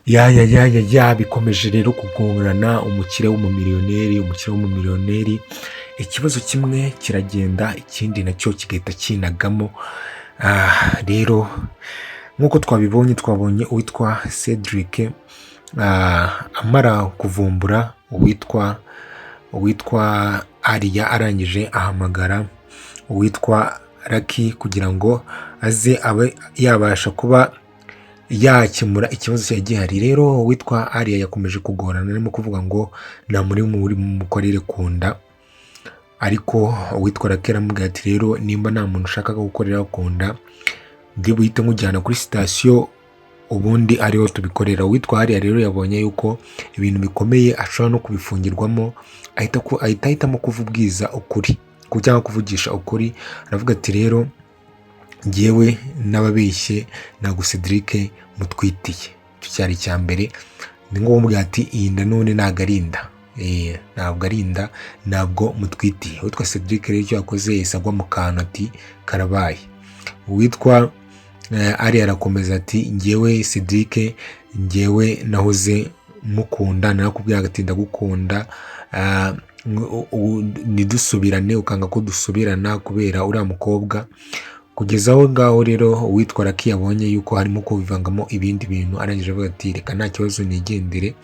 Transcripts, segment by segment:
Ya ya ya ya ya, bikomeje rero kugorana. Umukire w'umumiliyoneri, umukire w'umumiliyoneri, ikibazo kimwe kiragenda, ikindi nacyo kigahita kinagamo. Rero nk'uko twabibonye, twabonye uwitwa Cedric amara kuvumbura uwitwa Ariya, arangije ahamagara uwitwa Lucky kugira ngo aze abe yabasha kuba yakemura ikibazo cyari gihari. Rero uwitwa Ariya yakomeje kugorana, arimo kuvuga ngo nta muri muri mukorere ku nda, ariko uwitwa Lucky aramubwira ati: "Rero nimba nta muntu ushaka gukorera ku nda, ndi buhite nkujyana kuri sitasiyo, ubundi ariho tubikorera." Uwitwa Ariya rero yabonye yuko ibintu bikomeye, ashobora no kubifungirwamo, ahita ahitamo kuvubwiza ukuri cyangwa kuvugisha ukuri. Aravuga ati: "Rero ngewe n'ababeshye, ntabwo Cedric mutwitiye." Icyo cyari icya mbere. Ni ngombwa kumubwira ati: "Iyi nda none ntabwo ari inda, ntabwo ari inda, ntabwo mutwitiye." Uwitwa Cedric rero icyo yakoze, yahise agwa mu kantu, ati: "Karabaye." Uwitwa Ari arakomeza ati: "Ngewe Cedric, ngewe nahoze mukunda, narakubwira ati ndagukunda, ntidusubirane, ukanga ko dusubirana kubera uriya mukobwa." Kugeza aho ngaho rero, uwitwa Lucky yabonye yuko harimo kubivangamo ibindi bintu, arangije avuga ati: "Reka, nta kibazo, nigendere,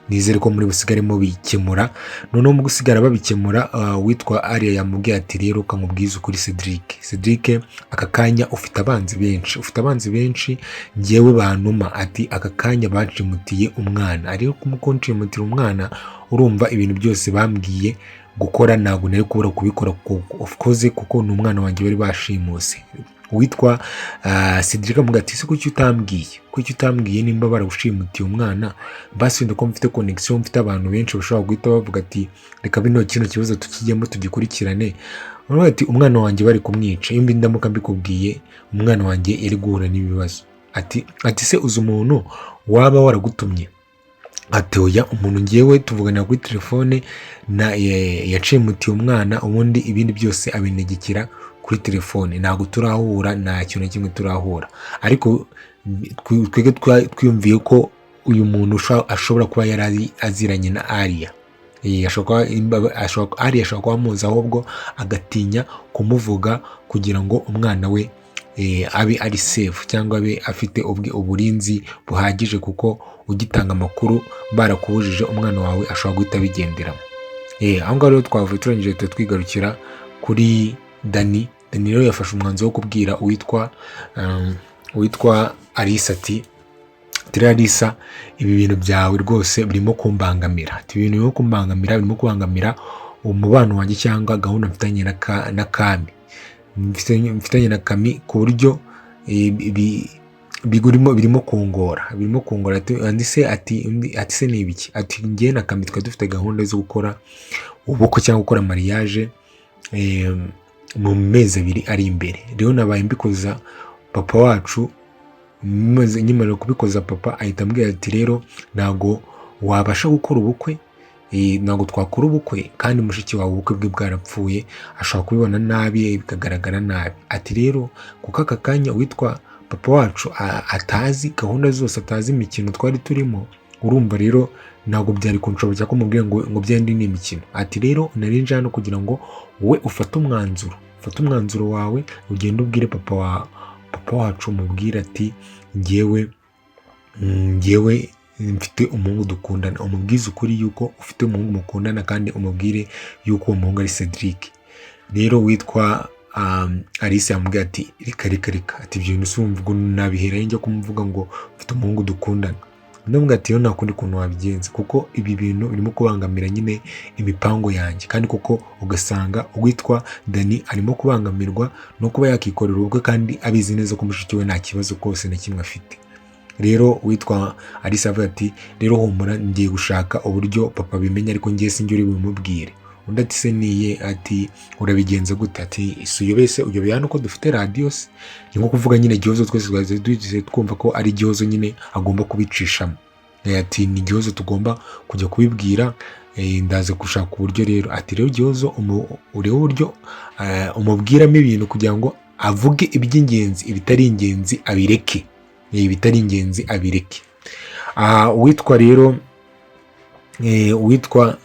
nizere ko muri busigaremo bikemura." Noneho mu gusigara babikemura, uwitwa Ariya yamubwiye ati: "Rero kamubwize ukuri, Cedric, Cedric, aka kanya ufite abanzi benshi, ufite abanzi benshi. Ngewe bantuma ati aka kanya banshimutiye umwana, ariko kunshimutira umwana, urumva ibintu byose bambwiye gukora ntabwo nari kubura kubikora, of course, kuko ni umwana wanjye bari bashimuse." Uwitwa Cedric amuga ati: "Se kuki utambwiye? Kuki utambwiye nimba baragushimutiye umwana? Basi wenda ko mfite connection, mfite abantu benshi bashobora guhita bavuga ati reka kino kibazo tukijyemo, tugikurikirane." Baravuga ati: "Umwana wanjye bari kumwica iyo ndamuka mbikubwiye, umwana wanjye yari guhura n'ibibazo." Ati: "Se uzi umuntu waba waragutumye?" Ati: "Oya, umuntu ngewe tuvuganira kuri telefone na yacimutiye umwana, ubundi ibindi byose abinegekera kuri telefone. Ntabwo turahura, nta kintu na kimwe turahura, ariko twebwe twiyumviye ko uyu muntu ashobora kuba yari aziranye na Ariya. Ariya ashobora kuba amuzi, ahubwo agatinya kumuvuga kugira ngo umwana we abe ari safe cyangwa abe afite uburinzi buhagije, kuko ugitanga amakuru barakubujije, umwana wawe ashobora guhita abigenderamo." Aho ngaho rero twavuye, turangije tuhita twigarukira kuri Dani. Dani rero yafashe umwanzuro wo kubwira uwitwa Alisa ati: "Turiya Alisa, ibi bintu byawe rwose birimo kumbangamira." Ati: "Ibintu birimo kumbangamira, birimo kubangamira umubano wanjye cyangwa gahunda mfitanye na Kami, mfitanye na Kami, ku buryo birimo kungora, birimo kungora." Ati: "Andi se?" Ati: undi ati: "Se ni ibiki?" Ati: "Njye na Kami twari dufite gahunda zo gukora ubukwe cyangwa gukora mariage mu mezi 2 ari imbere. Rero nabaye mbikoza papa wacu, nkimara kubikoza papa ahita ambwira ati rero ntabwo wabasha gukora ubukwe, ntabwo twakora ubukwe kandi mushiki wawe ubukwe bwe bwarapfuye, ashobora kubibona nabi, bikagaragara nabi." Ati: "Rero kuko aka kanya witwa papa wacu atazi gahunda zose, atazi imikino twari turimo, urumva rero ntabwo byari kunshobokera ko mubwira ngo byandi ni imikino." Ati: "Rero nari nje hano kugira ngo wowe ufate umwanzuro, ufate umwanzuro wawe, ugende ubwire papa wacu, umubwire ati ngewe mfite umuhungu dukundana, umubwize ukuri yuko ufite umuhungu mukundana, kandi umubwire yuko uwo muhungu ari Cedric." Rero witwa Alice yamubwiye ati: "Reka, reka, reka." Ati: "Ibyo bintu si ubwo nabiherayo njya kumuvuga ngo mfite umuhungu dukundana?" Undi ati: "Rero nta kundi kuntu wabigenza, kuko ibi bintu birimo kubangamira nyine imipango yanjye." Kandi koko ugasanga uwitwa Dani arimo kubangamirwa no kuba yakikorera ubukwe, kandi abizi neza ko mushiki we nta kibazo kose na kimwe afite. Rero uwitwa Alice avuga ati: "Rero humura, ngiye gushaka uburyo papa abimenya, ariko ngiye sinjye uri bumubwire." Undi ati: "Se niye?" Ati: "Urabigenza gute?" Ati: "Si uyobeye se? Uyobeye hano ko dufite radiyo se?" Ni nko kuvuga nyine Gihozo, twese twari duhise twumva ko ari Gihozo nyine agomba kubicishamo. Ati: "Ni Gihozo tugomba kujya kubibwira, ndaza gushaka uburyo." Rero ati: "Rero Gihozo, urebe uburyo umubwiramo ibintu kugira ngo avuge iby'ingenzi, ibitari ingenzi abireke, ibitari ingenzi abireke." Uwitwa rero uwitwa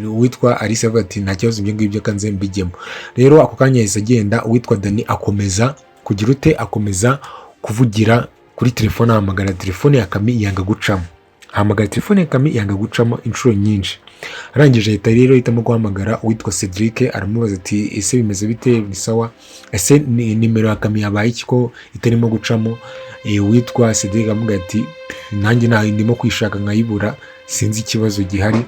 uwitwa Alice avuga ati: "Nta kibazo, ibyo ngibyo kanze mbijyemo." Rero ako kanya yahise agenda. Uwitwa Dani akomeza kugira ute? Akomeza kuvugira kuri telefone, ahamagara telefone ya Kami yanga gucamo, ahamagara telefone ya Kami yanga gucamo inshuro nyinshi. Arangije ahita rero ahitamo guhamagara uwitwa Cedric, aramubaza ati: "Ese bimeze bite? Ni sawa? Ese ni nimero ya Kami yabaye iki ko itarimo gucamo?" Uwitwa Cedric aramubwira ati: "Nanjye nta ndimo kwishaka nkayibura, sinzi ikibazo gihari."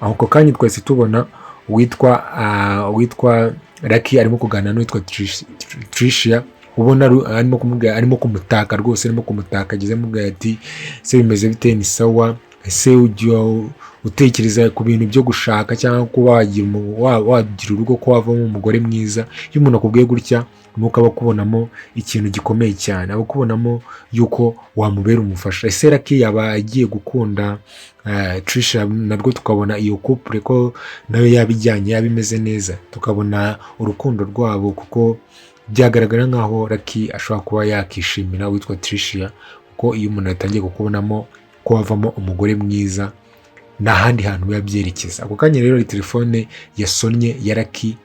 Aho ako kanya twahise tubona uwitwa Lucky arimo kuganira n'uwitwa Tricia, ubona arimo kumubwira, arimo kumutaka rwose, arimo kumutaka ageze amubwira ati: "Se bimeze bite? Ni sawa? Ese ujya utekereza ku bintu byo gushaka cyangwa kuba wagira urugo, ko wavamo umugore mwiza?" Iyo umuntu akubwiye gutya, nuko aba akubonamo ikintu gikomeye cyane, aba akubonamo yuko wamubera umufasha. Ese Lucky yaba agiye gukunda Trisha, narwo tukabona iyo couple ko nayo yaba ijyanye, yaba imeze neza, tukabona urukundo rwabo, kuko byagaragara nkaho Lucky ashobora kuba yakishimira witwa Tricia, kuko iyo umuntu yatangiye kukubonamo ko wavamo umugore mwiza, nta handi hantu biba byerekeza. Ako kanya rero telefone yasonnye ya Lucky,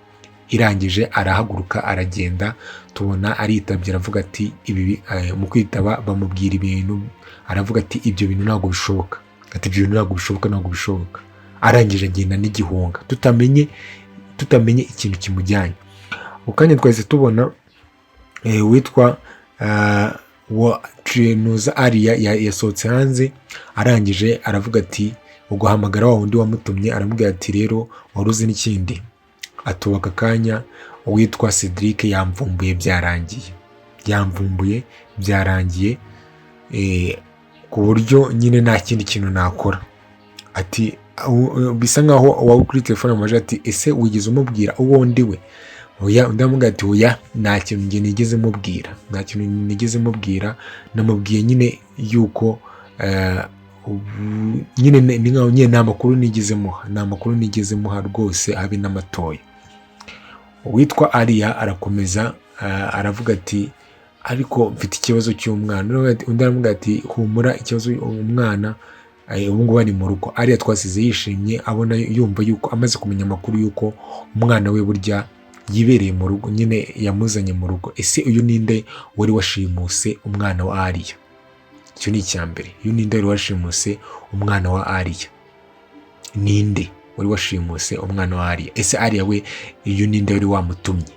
irangije arahaguruka aragenda, tubona aritabye, aravuga ati ibi mu kwitaba bamubwira ibintu, aravuga ati: "Ibyo bintu ntabwo bishoboka," ati: "Ibyo bintu ntabwo bishoboka, ntabwo bishoboka." Arangije agenda n'igihunga, tutamenye ikintu kimujyanye. Ako kanya twahise tubona witwa wa Nuza Ariya yasohotse hanze, arangije aravuga ati ubwo hamagara wa wundi wamutumye, aramubwira ati: "Rero wari uzi n'ikindi?" Atubaka akanya, uwitwa Cedric yamvumbuye, byarangiye, yamvumbuye, byarangiye, ku buryo nyine nta kindi kintu nakora. Ati bisa nkaho uwari kuri telefone amubajije ati: "Ese wigeze umubwira uwo ndi we?" Oya. Undi aramubwira ati: "Oya, nta kintu njye nigeze mubwira, nta kintu nigeze mubwira. Namubwiye nyine yuko nyine ni nkaho nyine nta makuru nigeze muha, nta makuru nigeze muha rwose, habe n'amatoya." Uwitwa Ariya arakomeza aravuga ati: "Ariko mfite ikibazo cy'umwana." Undi aramubwira ati: "Humura, ikibazo umwana ubu ngubu ari mu rugo." Ariya twasize yishimye, abona yumva yuko amaze kumenya amakuru yuko umwana we burya yibereye mu rugo, nyine yamuzanye mu rugo. Ese uyu ninde wari washimuse umwana wa Ariya? Icyo ni icya mbere. Uyu ninde wari washimuse umwana wa Ariya? Ninde wari washimuse umwana wa Ariya? Ese Ariya we, uyu ninde wari wamutumye?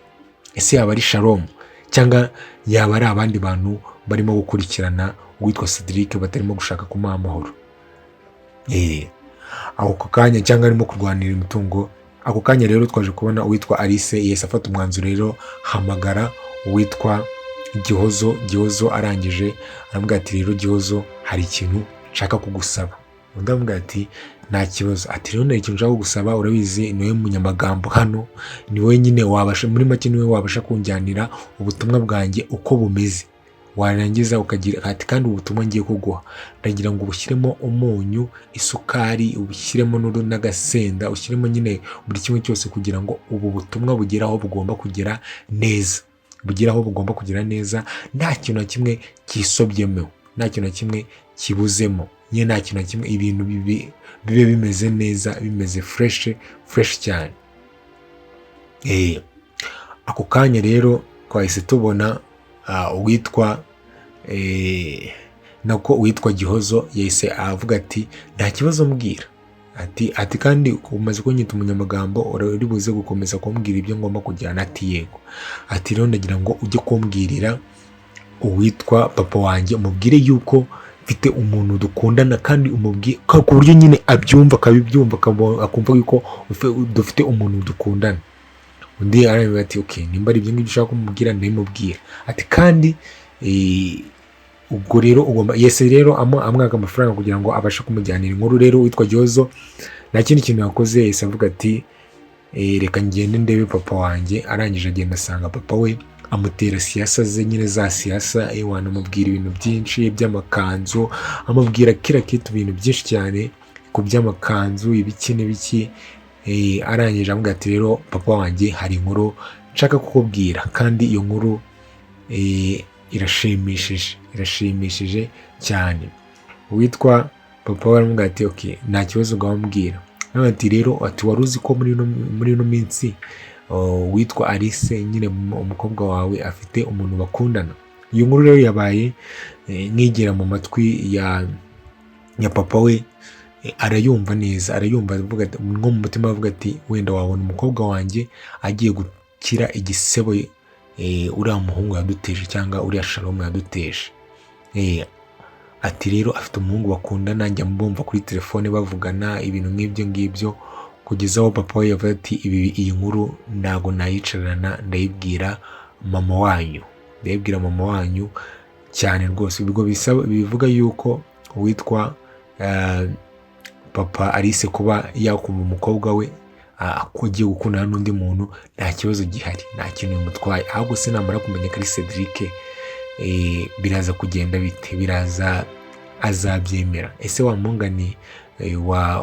Ese yaba ari Shalom, cyangwa yaba ari abandi bantu barimo gukurikirana uwitwa Cedric, batarimo gushaka kumuha amahoro? Ako kanya cyangwa arimo kurwanira imitungo. Ako kanya rero twaje kubona uwitwa Alice yahise afata umwanzuro rero, hamagara uwitwa Gihozo. Gihozo arangije aramubwira ati: "Rero Gihozo, hari ikintu nshaka kugusaba." Undi aramubwira ati: "Nta kibazo." Ati: "Rero hari ikintu nshaka kugusaba, urabizi niwe munyamagambo hano, ni wowe nyine wabasha, muri make niwe wabasha kunjyanira ubutumwa bwanjye uko bumeze, warangiza ukagira ati kandi ubutumwa ngiye kuguha ndagira ngo ubushyiremo umunyu, isukari, ubushyiremo n'agasenda, ushyiremo nyine buri kimwe cyose kugira ngo ubu butumwa bugere aho bugomba kugera neza, bugere aho bugomba kugera neza, nta kintu na kimwe kisobyemo, nta kintu na kimwe kibuzemo nyine, nta kintu na kimwe, ibintu bibe bimeze neza, bimeze fresh fresh cyane." Ako kanya rero twahise tubona uwitwa nako uwitwa Gihozo yahise avuga ati: "Nta kibazo, mbwira." Ati: "Kandi umaze kunyita umunyamagambo, uri buze gukomeza kumbwira ibyo ngomba kujyana?" Ati: "Yego." Ati: "Rero ndagira ngo ujye kumbwirira uwitwa papa wanjye, umubwire yuko mfite umuntu dukundana, kandi umubwire ku buryo nyine abyumva, akabibyumva, akumva yuko dufite umuntu dukundana." Undi arabwira ati: "Okay, nimba ari ibyo ngibyo ushaka kumubwira, ndabimubwira." Ati: "Kandi ubwo rero ugomba yese rero amwaka amafaranga kugira ngo abashe kumujyanira inkuru." Rero witwa Gihozo nta kindi kintu yakoze, yahise avuga ati: "Reka ngende ndebe papa wanjye." Arangije agenda, asanga papa we, amutera siyasa ze nyine, za siyasa ewana, amubwira ibintu byinshi by'amakanzu, amubwira kila kitu, ibintu byinshi cyane ku by'amakanzu, ibiki n'ibiki. Arangije amubwira ati: "Rero papa wanjye, hari inkuru nshaka kukubwira, kandi iyo nkuru irashimishije, irashimishije cyane." Uwitwa papa we aramubwira ati okay, nta kibazo, ngaho mbwira. Nawe ati rero, ati wari uzi ko muri ino minsi uwitwa Alice nyine umukobwa wawe afite umuntu bakundana? Iyo nkuru rero yabaye nkigera mu matwi ya papa we, arayumva neza, arayumva avuga nko mu mutima avuga ati wenda wabona umukobwa wanjye agiye gukira igisebo uriya muhungu yaduteje cyangwa uriya Shalom yaduteje. Ati rero afite umuhungu bakundana, njya mbumva kuri telefone bavugana ibintu nk'ibyo ngibyo, kugeza aho papa we yavuze ati ibi iyi nkuru ntago nayicarana, ndayibwira mama wanyu, ndayibwira mama wanyu cyane rwose. Ubwo bivuga yuko uwitwa papa Alice kuba yakumva umukobwa we ko agiye gukundana n'undi muntu nta kibazo gihari, nta kintu bimutwaye. Ahubwo se namara kumenya ko ari Cedric, biraza kugenda bite? Biraza azabyemera? Ese wa mungani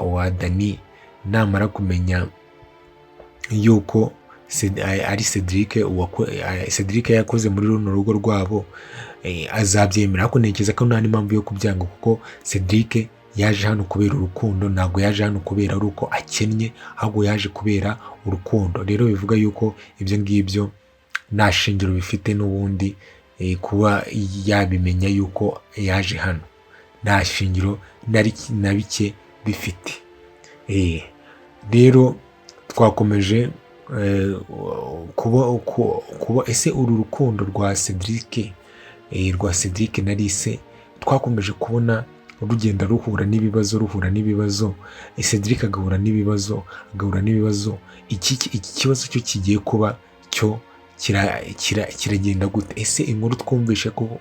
wa Dani namara kumenya yuko ari Cedric Cedric yakoze muri runo rugo rwabo, azabyemera? Ariko ntekereza ko nta n'impamvu yo kubyanga, kuko Cedric yaje hano kubera urukundo, ntabwo yaje hano kubera ari uko akennye, ahubwo yaje kubera urukundo. Rero bivuga yuko ibyo ngibyo nta shingiro bifite n'ubundi, kuba yabimenya yuko yaje hano nta shingiro na bike bifite. Rero twakomeje kuba ese uru rukundo rwa Cedric, rwa Cedric na Alice, twakomeje kubona rugenda ruhura n'ibibazo, ruhura n'ibibazo, Cedric agahura n'ibibazo, agahura n'ibibazo. Iki kibazo cyo kigiye kuba cyo kiragenda gute? Ese inkuru twumvishe ko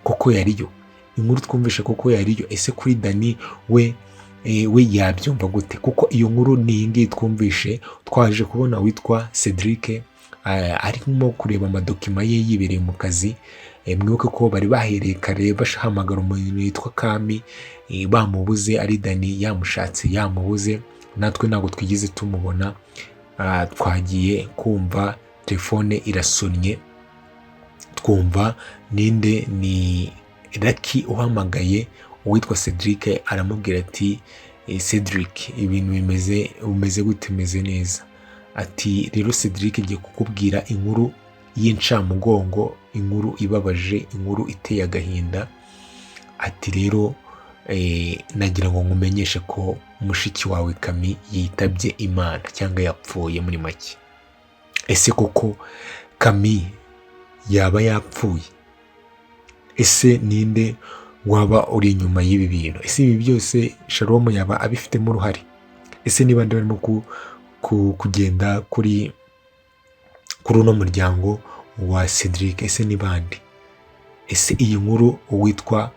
koko yariyo? Inkuru twumvishe koko yariyo? Ese kuri Dani we, we yabyumva gute? Kuko iyo nkuru ni iyi ngiyi twumvishe, twaje kubona witwa Cedric arimo kureba amadocuments ye yibereye mu kazi. Mwibuke ko bari bahereye kare bahamagara umuntu witwa Kami, bamubuze, ari Dani yamushatse yamubuze, natwe ntabwo twigeze tumubona. Twagiye kumva telefone irasonnye, twumva ninde? Ni Lucky uhamagaye uwitwa Cedric, aramubwira ati Cedric, ibintu bimeze bimeze gute? Bimeze neza. Ati rero Cedric, ngiye kukubwira inkuru y'incamugongo, inkuru ibabaje, inkuru iteye agahinda. Ati rero nagira ngo nkumenyeshe ko mushiki wawe Kami yitabye Imana cyangwa yapfuye muri make. Ese koko Kami yaba yapfuye? Ese ninde waba uri inyuma y'ibi bintu? Ese ibi byose Shalom yaba abifitemo uruhare? Ese niba ndi barimo kugenda kuri uno muryango wa Cedric, ese ni bande? Ese iyi nkuru uwitwa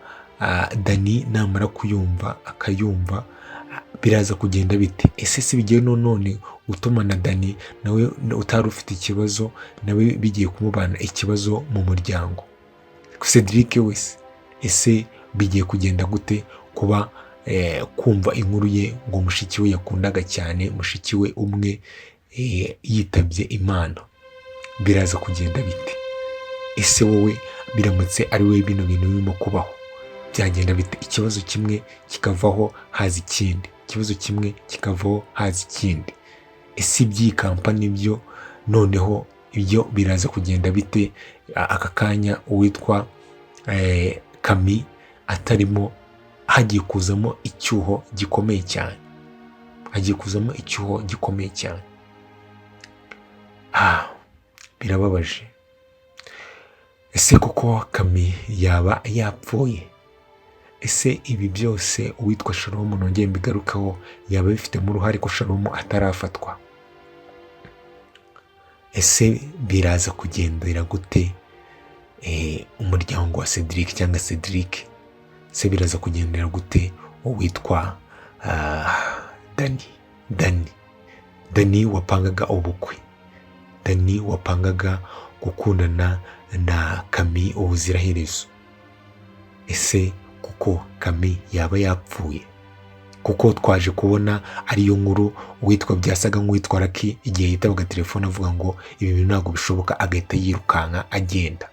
Dani namara kuyumva akayumva biraza kugenda bite? Ese si bigiye none gutuma na Dani nawe utari ufite ikibazo nawe bigiye kumubana ikibazo mu muryango? Cedric wese ese bigiye kugenda gute kuba kumva inkuru ye ngo mushiki we yakundaga cyane, mushiki we umwe, yitabye Imana, biraza kugenda bite? Ese wowe biramutse ari wowe bino bintu birimo kubaho byagenda bite? Ikibazo kimwe kikavaho haza ikindi, ikibazo kimwe kikavaho haza ikindi. Ese iby'iyi company byo noneho ibyo biraza kugenda bite? Aka kanya uwitwa Kami atarimo, hagiye kuzamo icyuho gikomeye cyane, hagiye kuzamo icyuho gikomeye cyane. Birababaje. Ese koko Kami yaba yapfuye? Ese ibi byose uwitwa Shalom, nongeye mbigarukaho, yaba bifitemo uruhare ko Shalom atarafatwa? Ese biraza kugendera gute umuryango wa Cedric cyangwa Cedric? Se biraza kugendera gute uwitwa Dani? Dani wapangaga ubukwe, Dani wapangaga gukundana na Kami ubuziraherezo. Ese kuko Kami yaba yapfuye? Kuko twaje kubona ariyo nkuru uwitwa byasaga nk'uwitwa Lucky igihe yitabaga telefone avuga ngo ibi bintu ntabwo bishoboka, agahita yirukanka agenda.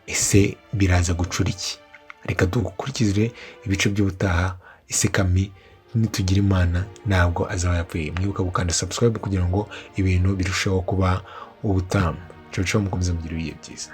Ese biraza gucura iki? Reka dukurikire ibice by'ubutaha. Ese Kami nitugira Imana ntabwo azaba yapfuye? Mwibuka gukanda subscribe kugira ngo ibintu birusheho kuba ubutamu. Ciao ciao, mukomeze mugire ibihe byiza.